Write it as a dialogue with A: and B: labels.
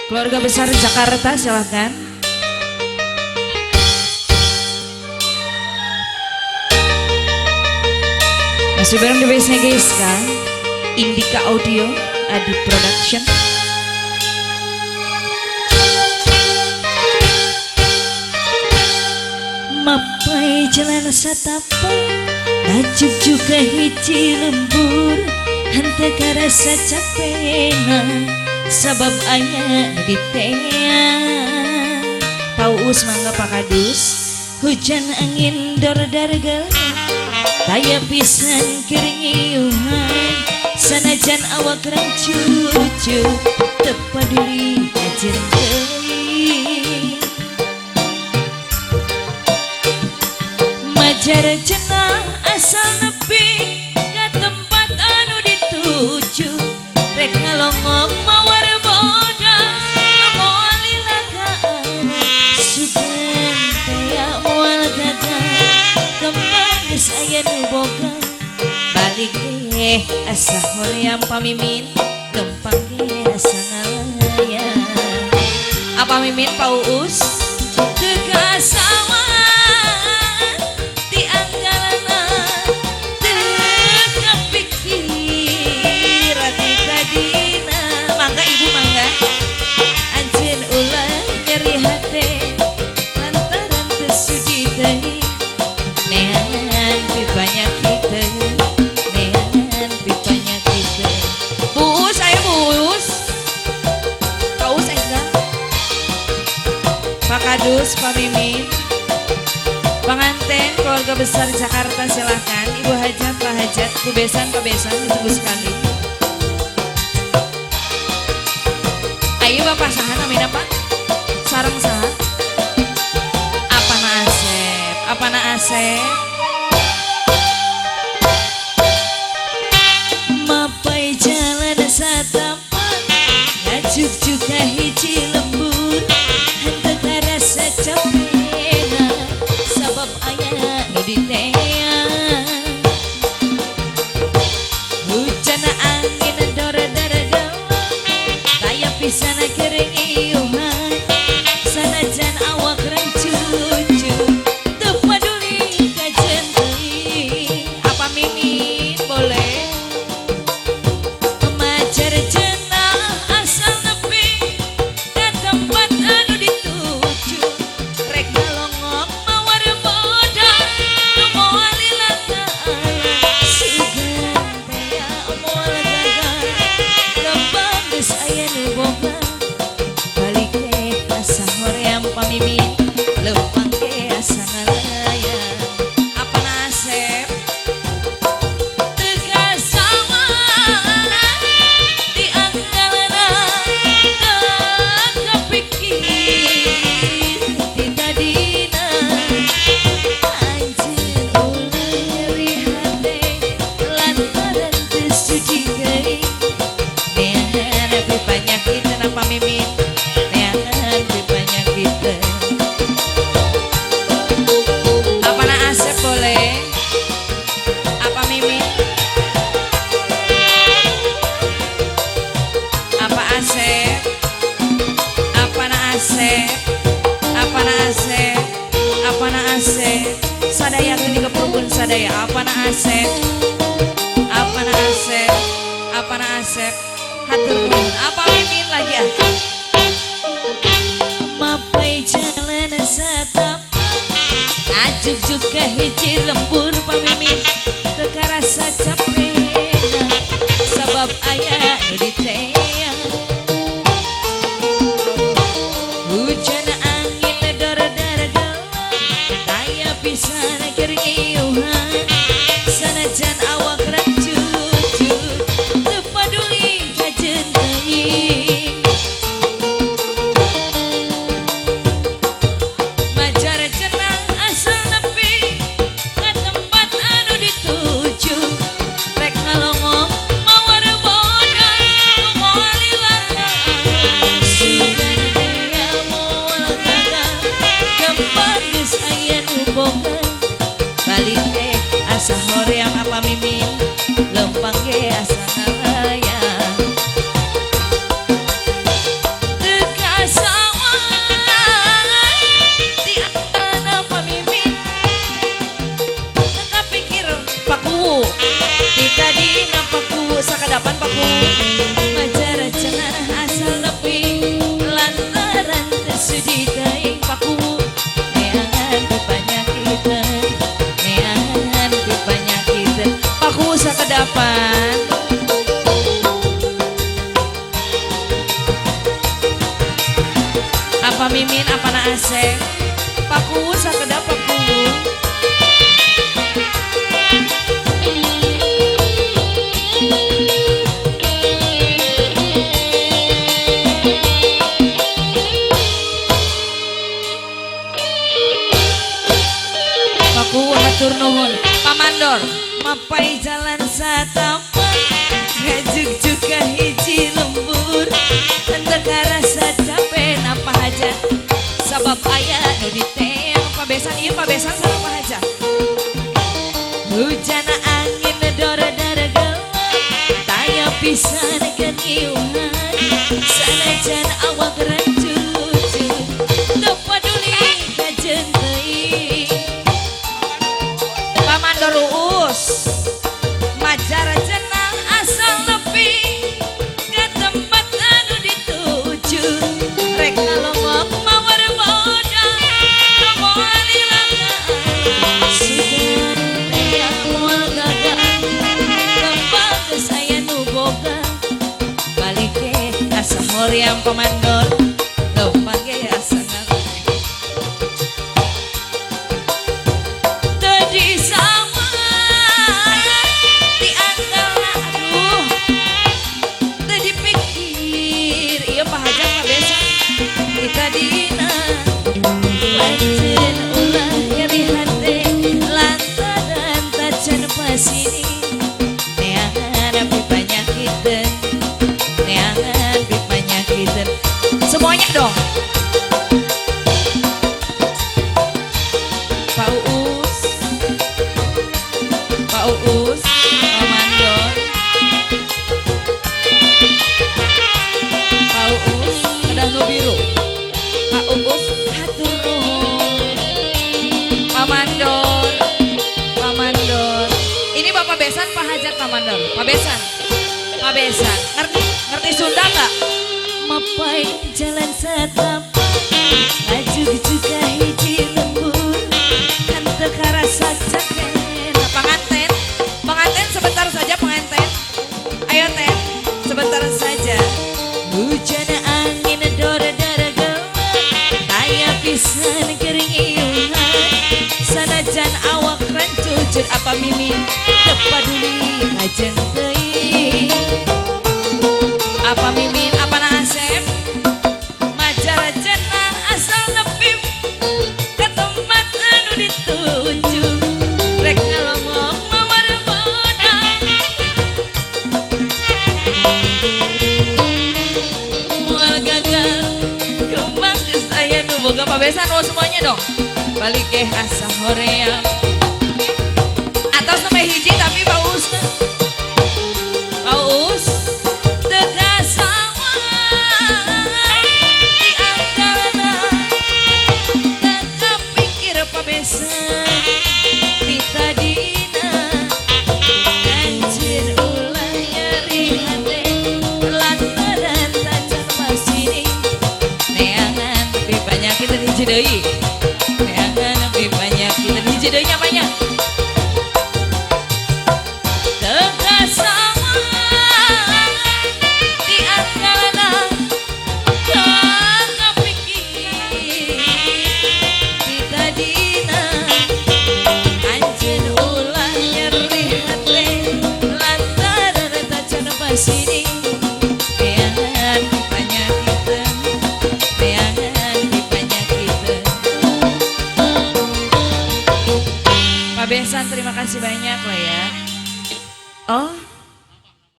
A: Keluarga besar Jakarta silahkan. Masih bareng di base-nya guys kan, Indika Audio, Adi Production. Mapai jalan satapa, ngajuk juga hiji lembur, henteu karasa capena, sabab aya nu diteang. Paus mangga Pak Kadus, hujan angin dor dargala, taya pisan keur ngiuhan, sanajan awak rancucu, teu paduli kajeun teuing. Majar cenah asal nepi ka tempat anu dituju, rek ngalongok mawar bodas moal lilakaan, sugan tea moal gagal, kembang geus aya nu boga, balik ge asa hoream pamimin, lempang ge asa ngalayang. Apa mimin Pa Uus? Teu kasawan di anggalana, teu kapikiran ti tadina. Mangga ibu mangga, anjeun ulah nyeri hate, lantaran teu sudi teuing, neangan pipanyakiteun, neangan pipanyakiteun. Bu Uus, ayo Bu Uus. Pak Uus enggak? Pak Kadus, Pak Mimin, pengantin keluarga besar Jakarta silahkan. Ibu Hajat, Pak Hajat, Bu Besan, Pak Besan, ditunggu sekali. Ayo Bapak saha namina Pak? Sareng saha? Apa na Asep? Apa na Asep? Mapai jalan satapak, ngajuk juga hiji lembur, henteu karasa capena, sabab aya nu diteang. Hujan angin dor dargala, taya pisan keur ngiuhan, sanajan awak rancucu, teu paduli kajeun teuing. Apa mimin boleh? Majar cenah asal nepi ka tempat anu dituju, rek ngalongok mawar bodas nu moal lilakaan, sugan tea moal gagal, lempang geus aya nu boga, balik ge asa hoream pamimin, lempang ge asa ngalayang. Apa na Asep? Teu kasawan di anggalana, teu kapikir ti tadina, anjeun ulah nyeri hate, lantaran teu sudi geuing, neangan pipanyakiteun. Apa mimin? Neangan pipanyakiteun. Apa na Asep boleh? Apa mimin? Apa Asep? Apa na Asep? Apa na Asep? Apa na Asep? Sadaya teu dikeprukeun sadaya. Apa na Asep? Apa na Asep? Apa na Asep? Hatur nuhun. Apa mimin lagi ah? Mapai jalan satapak, ajuk juga hiji lembur pamimin, teu karasa capena, sabab aya nu diteang. Hujan angin dor dargala, taya pisan keur ngiuhan, sanajan awak rancucu, teu paduli kajeun teuing. Majar cenah asal nepi ka tempat anu dituju, rek ngalongok mawar bodas nu moal lilakaan, sugan tea moal gagal, kembang geus aya nu boga, balik ge asa hoream. Apa mimin? Lempang ge asa ngalayang. Teu Apa Mimin, apa na Asep, Paku sakedap Paku. Paku hatur nuhun, Pamandor, mapai jalan satapak, ngajuk juga hiji lembur, henteu karasa capek napa hajat, sabab aya nu diteang pabesan ieu pabesan sareng hajat. Hujan angin dor-dor gelap, taya pisan keniuhan, sanajan awak rancucu, teu paduli kajeun teuing. Pamandor Uus, majar jenang asal nepi ka tempat anu dituju, rek ngalongok mawar modal, moal ilangan, sugan teh moal gagal, kembang geus aya nu boga, balik ge asa hoream Pamandor, leumpang ge asa tadi sama di antara aduh tadi pikir iya Pak Hajat Pak Besan kita dina lanjut ulah nyeri hati lantaran tacan pasini neangan pipanyakiten neangan pipanyakiten semuanya dong. Pak Uus, Pak Uus, Pak Mandor, Pak Uus, kedah nu biru, Pak Uus, hatur nuhun, Pak Mandor, Pak Mandor. Ini Bapak Besan, Pak Hajat, Pak Mandor, Pak Besan, Pak Besan. Ngerti, ngerti Sunda nggak? Mapai jalan setapak, maju juga hiji lembur, henteu karasa capek. Penganten, penganten sebentar saja penganten. Ayo ten, sebentar saja. Hujan angin dor-dor gelap, taya pisan kering iuhan, sanajan awak rancucur apa Mimin, teu paduli kajeun teuing. Apa Mimin, apa na Asep, majar jenang asal nepi ke tempat anu dituju, rek ngalongok mawar modal, moal gagal, kembang geus aya nu boga. Pak Besan oh semuanya dong, balik ge asa hoream. Atos sampai hiji tapi Pak Uus, Pak Uus teu kasawang di angkalna, teu kapikir Pak Besan di tadina, anjeun ulah nyeri hate lantaran tacan pasini, neangan pipanyakitan hiji deui, neangan pipanyakitan hiji deui nya banyak. Teu kasawang di angkalna, teu kapikir di tadina, anjeun ulah nyeri hate lantaran tacan pasini, neangan pipanyakitan, neangan pipanyakitan. Pak Besan terima kasih banyak lah ya. Oh,